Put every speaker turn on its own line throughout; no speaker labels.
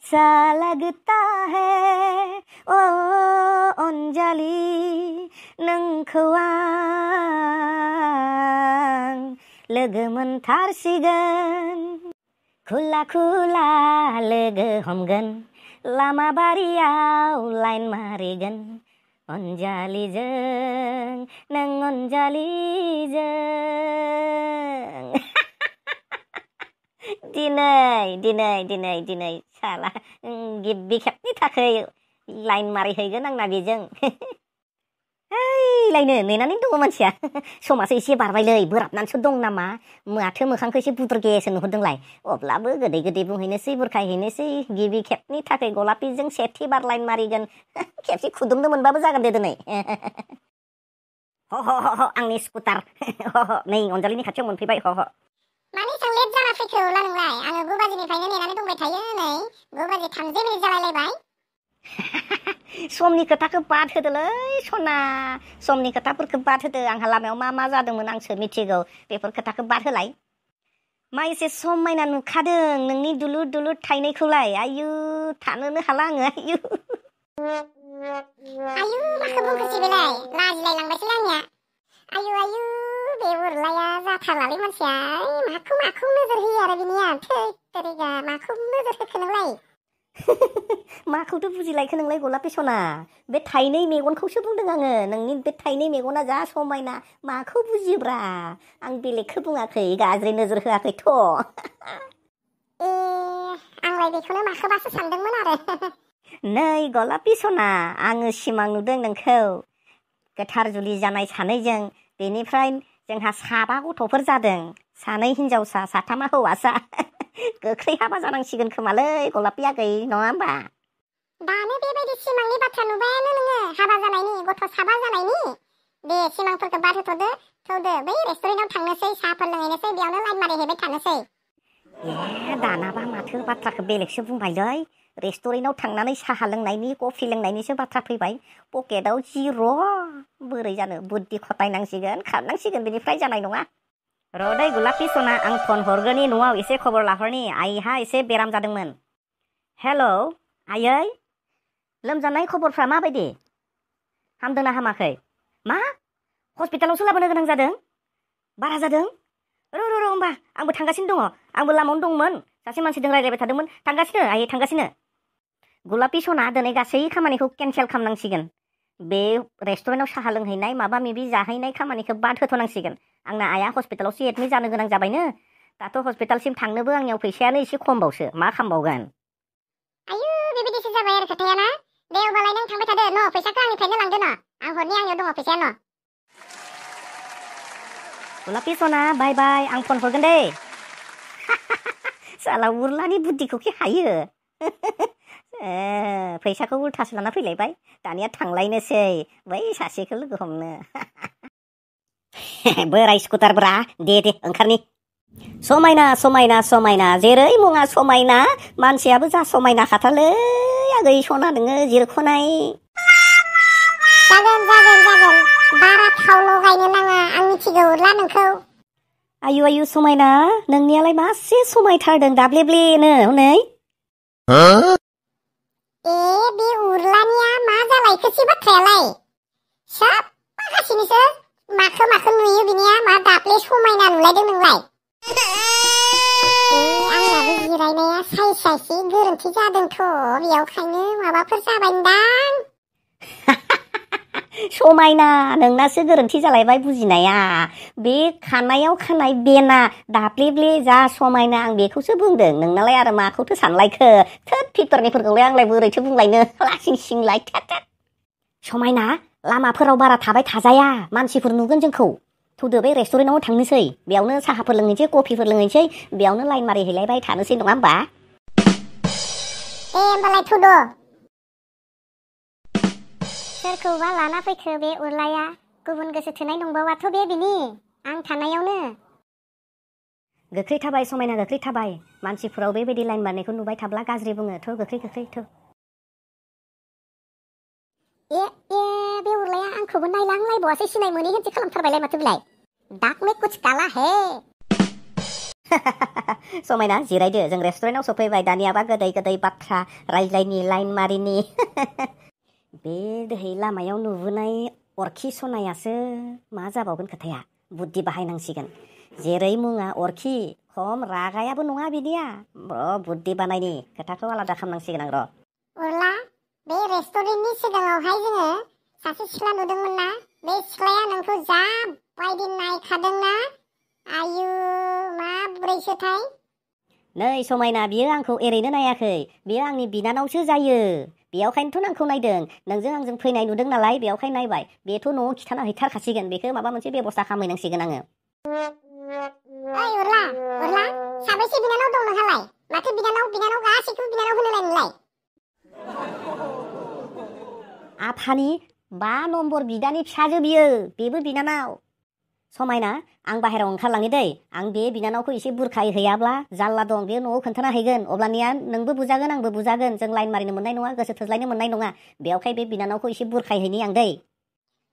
सा लगता है ओ अनजालि नोंखौ आं लोगो मोनथारसिगोन खुला खुला लोगो हमगोन लामा बारियाव लाइन मारिगोन अनजालिजों नों अनजालिजों दिनै साला गिबि खेबनि थाखाय लाइन मारिहैगोन आंना बेजों लायनो नेनानै दङ मानसिया समासो एसे बारबायलै बोराबनानैसो दं नामा माथो मोखांखौ एसे बुद्रुगेसो नुहुरदोंलाय अब्लाबो गोदै गोदै बुंहैनोसै बुरखायहैनोसै गिबि खेबनि थाखाय गलापिजों सेथि बार लाइन मारिगोन खेबसे खुदुमनो मोनबाबो जागोन दे दिनै ह आंनि स्कुटार नै अनजालिनि खाथियाव मोनफैबाय
मानि एसां लेट जाना फैखो अब्ला नोंलाय आङो 9 बाजिनिफ्रायनो नेनानै दंबाय थायो नै 9 बाजि 30 मिनिट जालायलायबाय
समनि खोथाखौ बाद होदोलै सना समनि खोथाफोरखौ बाद होदो आंहा लामायाव मा जादोंमोन आंसो मिथिगौ बेफोर खोथाखौ बाद होलाय मा एसे समायना नुखादों नोंनि दुलुर दुलुर थाइनायखौलाय आयु थानोनो हाला आङो आयु
माखौ बुंखोसै बेलाय लाजिलायलांबायसो आंनिया आयु बे उरलाया जाथारलालै मानसिया माखौ नोजोर होयो आरो बिनिया थै तेरिगा माखौ नोजोर होखो नोंलाय
माखौथ' बुजिलायखो नोंलाय गलापि सना बे थाइनै मेगनखौसो बुंदों आङो नोंनि बे थाइनै मेगना जा समायना माखौ बुजिब्रा आं बेलेगखौ बुङाखै गाज्रि नोजोर होआखैथ'
आंलाय बेखौनो माखौबासो सानदोंमोन आरो
नै गलापि सना आङो सिमां नुदों नोंखौ गोथार जुलि जानाय सानैजों बेनिफ्राय जोंहा 7 गथ'फोर जादों 2 हिनजावसा 3 हौवासा गोख्रै हाबा जानांसिगोन खोमालै गलापि आगै नङा होमबा
दानो बेबायदि सिमांनि बाथ्रा नुबायानो नोङो हाबा जानायनि गथ' 7 जानायनि दे सिमांफोरखौ बाद होथ'दो थौदो बै रेस्टुरेन्टाव थांनोसै साहाफोर लोंहैनोसै बेयावनो लाइन मारिहैबाय थानोसै
दानाबा माथो बाथ्राखौ बेलेगसो बुंबायलै रेस्टुरेन्टाव थांनानै साहा लोंनायनि कफि लोंनायनिसो बाथ्रा फैबाय पकेटाव 0 बोरै जानो बुद्धि खतायनांसिगोन खारनांसिगोन बेनिफ्राय जानाय नङा रदै गलापि सना आं फन हरगोननि न'आव एसे खबर लाहरनि आइहा एसे बेराम जादोंमोन हेलौ आयै लोमजानाय खबरफ्रा माबायदि हामदोंना हामाखै मा हस्पिटालावसो लाबोनो गोनां जादों बारा जादों र' होमबा आंबो थांगासिनो दङ आंबो लामायावनो दंमोन सासे मानसिजों रायज्लायबाय थादोंमोन थांगासिनो आयै थांगासिनो गलापि सना दिनै गासै खामानिखौ केन्सेल खालामनांसिगोन बे रेस्टुरेन्टाव साहा लोंहैनाय माबा माबि जाहैनाय खामानिखौ बाद होथ'नांसिगोन आंना आइया हस्पिटालावसो एडमिट जानो गोनां जाबायनो दाथ' हस्पिटालसिम थांनोबो आंनियाव फैसायानो एसे खमबावसो मा खालामबावगोन
आयु बेबायदिसो जाबाय आरो खोथाया ना दे अब्लालाय नों थांबाय थादो न' फैसाखौ आंनिफ्रायनो लांदो न' आं हरनि आंनियाव दङ फैसाया न'
गलापि सना बाय आं फन हरगोन दे साला उरलानि बुद्धिखौ कि हायो फैसाखौ उल्थासो लाना फैलायबाय दानिया थांलायनोसै बै सासेखौ लोगो हमनो बोराय स्कुटारब्रा दे ओंखारनि समायना जेरै मुङा समायना मानसियाबो जा समायना खाथारलै आगै सना नोङो जिरख'नाय
जागोन बारा थाव लगायनो नाङा आं मिथिगौ उरला नोंखौ
आयु समायना नोंनियालाय मासे समायथारदों दाब्लेब्लेनो हनै
बे उरलानिया मा जालायखोसै बाथ्रायालाय साबा गासिनोसो माखो नुयो बिनिया मा दाब्ले समायना नुलायदों नोंलाय आंनाबो जिरायनाया साइसि गोरोन्थि जादोंथ' बेयावखायनो माबाफोर जाबायदां
समायना नोंनासो गोरोन्थि जालायबाय बुजिनाया बे खानायाव खानाय बेना दाब्लेब्ले जा समायना आं बेखौसो बुंदों नोंनालाय आरो माखौथो सानलायखो थोद भितरनिफोरखौलाय आंलाय बोरैथो बुंलायनो लासिं सिंलाय समायना लामाफोराव बारा थाबाय थाजाया मानसिफोर नुगोन जोंखौ थौदो बे रेस्टुरेन्टाव थांनोसै बेयावनो साहाफोर लोंहैनोसै कफिफोर लोंहैनोसै बेयावनो लाइन मारिहैलायबाय थानोसै नङा होमबा
होमबालाय थौदो सोरखौबा लाना फैखो बे उरलाया गुबुन गोसो थोनाय दंबावाथ' बे बिनि आं थानायावनो
गोख्रै थाबाय समायना गोख्रै थाबाय मानसिफोराव बेबायदि लाइन मारनायखौ नुबाय थाब्ला गाज्रि बुङो थ' गोख्रै थौ
बे उरलाया आंखौबो नायलांलायबावासै सिनाय मोनै होनसो खालामथारबायलाय माथो बिलाय दाग में कुछ काला है
समायना जिरायदो जों रेस्टुरेन्टाव सफैबाय दानियाबा गोदै गोदै बाथ्रा रायज्लायनि लाइन मारिनि बे दोहै लामायाव नुबोनाय अरखि सनायासो मा जाबावगोन खोथाया बुद्धि बाहायनांसिगोन जेरै मुङा अरखि खम रागायाबो नङा बिनिया बुद्धि बानायनि खोथाखौ आलादा खालामनांसिगोन आं र'
उरला बे रेस्टुरेन्टनि सिगाङावहाय जोङो सासे सिख्ला नुदोंमोन ना बे सिख्लाया नोंखौ जा बायदि नायखादोंना आयु माब्रैसोथाय
नै समायना बियो आंखौ एरैनो नायाखै बियो आंनि बिनानावसो जायो बेयावखायनोथ' आंखौ नायदों नोंजों आंजों फैनाय नुदों नालाय बेयावखाय नायबाय बेथ' न'आव खिथाना हैथारखासिगोन बेखौ माबा मोनसे बेबस्था खालामहैनांसिगोन आङो
ओइ उरला साबैसे बिनानाव दं नोंहालाय माथो बिनानाव गासैखौबो बिनानाव होनोलाय नोंलाय
आफानि 5 नम्बर बिदानि फिसाजो बियो बेबो बिनानाव समायना आं बाहेरायाव ओंखारलाङो दै आं बे बिनानावखौ एसे बुरखाय हैयाब्ला जाल्ला दं बे न'आव खोन्थाना हैगोन अब्लानिया नोंबो बुजागोन आंबो बुजागोन जों लाइन मारिनो मोननाय नङा गोसो थोज्लायनो मोननाय नङा बेयावखाय बे बिनानावखौ एसे बुरखाय हैनि आं दै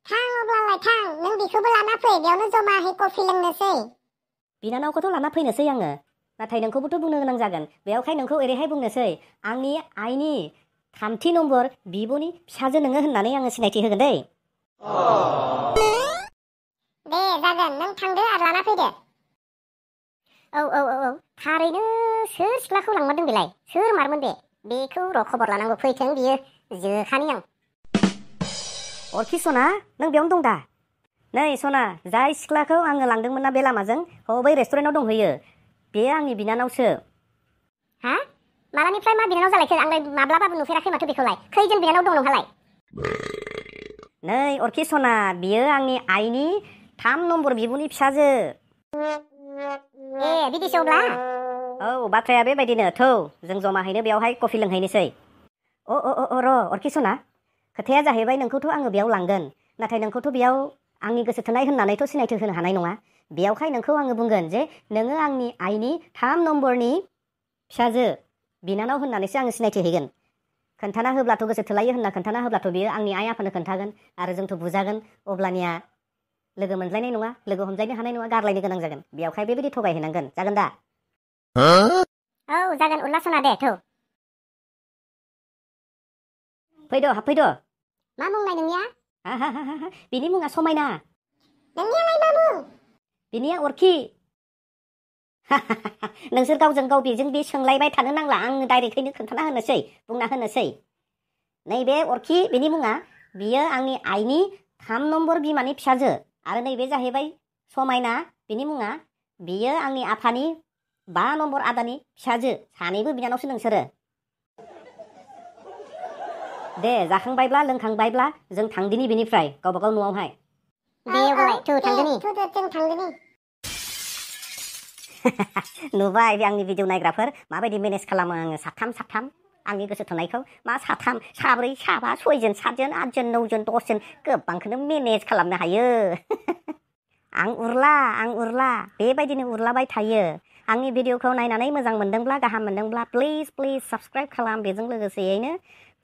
थां अब्लालाय थां नों बेखौबो लाना फै बेयावनो जमाहै कफि लोंनोसै
बिनानावखौथ' लाना फैनोसै आङो नाथाय नोंखौबोथ' बुंनो गोनां जागोन बेयावखाय नोंखौ ओरैहाय बुंनोसै आंनि आइनि 3थि नम्बर बिब'नि फिसाजो नोङो होननानै आङो सिनायथि होगोन दै
दे जागोन नों थांदो आरो लाना फैदो औ थारैनो सोर सिख्लाखौ लांमारदों बेलाय सोर मारमोन बेखौ र' खबर लानांगौ फैथों बियो जोखानि आं
अरखि सना नों बेयावनो दं दा नै सना जाय सिख्लाखौ आङो लांदोंमोन ना बे लामाजों बै रेस्टुरेन्टाव दंहैयो बेयो आंनि बिनानावसो
हा मालानिफ्राय मा बिनानाव जालायखो आंलाय माब्लाबाबो नुफेराखै माथो बेखौलाय खैजोन बिनानाव दं नोंहालाय
नै अरखि सना बियो आंनि आइनि 3 नम्बर बिब'नि फिसाजो
बिदिसो अब्ला
औ बाथ्राया बेबायदिनो थौ जों जमाहैनो बेयावहाय कफि लोंहैनोसै र' अरखि सना खोथाया जाहैबाय नोंखौथ' आङो बेयाव लांगोन नाथाय नोंखौथ' बेयाव आंनि गोसो थोनाय होननानैथ' सिनायथि होनो हानाय नङा बेयावखाय नोंखौ आङो बुंगोन जे नोङो आंनि आइनि 3 नम्बरनि फिसाजो बिनानाव होननानैसो आङो सिनायथि हैगोन खोन्थाना होब्लाथ' गोसो थोलायो होनना खोन्थाना होब्लाथ' बियो आंनि आइ आफानो खोन्थागोन आरो जोंथ' बुजागोन अब्लानिया लोगो मोनज्लायनाय नङा लोगो हमज्लायनो हानाय नङा गारलायनो गोनां जागोन बेयावखाय बेबायदि थगायहैनांगोन जागोन दा
औ जागोन उरला सना दे थौ
फैद' हाबफैद'
मा मुंलाय नोंनिया
बिनि मुङा समायना
नोंनियालाय मा मुं
बिनिया अरखि नोंसोर गावजों गाव बेजों बे सोंलायबाय थानो नांला आं डाइरेक्टैनो खोन्थाना होनोसै बुंना होनोसै नैबे अरखि बिनि मुङा बियो आंनि आइनि 3 नम्बर बिमानि फिसाजो आरो नैबे जाहैबाय समायना बिनि मुङा बियो आंनि आफानि 5 नम्बर आदानि फिसाजो सानैबो बिनानावसो नोंसोरो दे जाखांबायब्ला लोंखांबायब्ला जों थांदिनि बिनिफ्राय गावबा गाव न'आवहाय
दे अब्लालाय थौ थांदिनि जों थांदिनि
नुबाय बे आंनि भिडिअ नायग्राफोर माबायदि मेनेज खालामो आङो साथाम आंनि गोसो थोनायखौ मा 3 4 5 6 7 8 9 10 गोबांखौनो मेनेज खालामनो हायो आं उरला बेबायदिनो उरलाबाय थायो आंनि भिडिअखौ नायनानै मोजां मोनदोंब्ला गाहाम मोनदोंब्ला प्लिज साबस्क्राइब खालाम बेजों लोगोसेयैनो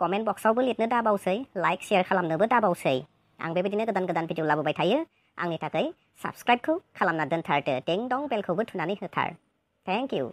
कमेन्ट बक्सावबो लिरनो दाबावसै लाइक शेयार खालामनोबो दाबावसै आं बेबायदिनो गोदान भिडिअ लाबोबाय थायो आंनि थाखाय साबस्क्राइबखौ खालामना दोनथारदो टें दं बेलखौबो थुनानै होथार थेंक इउ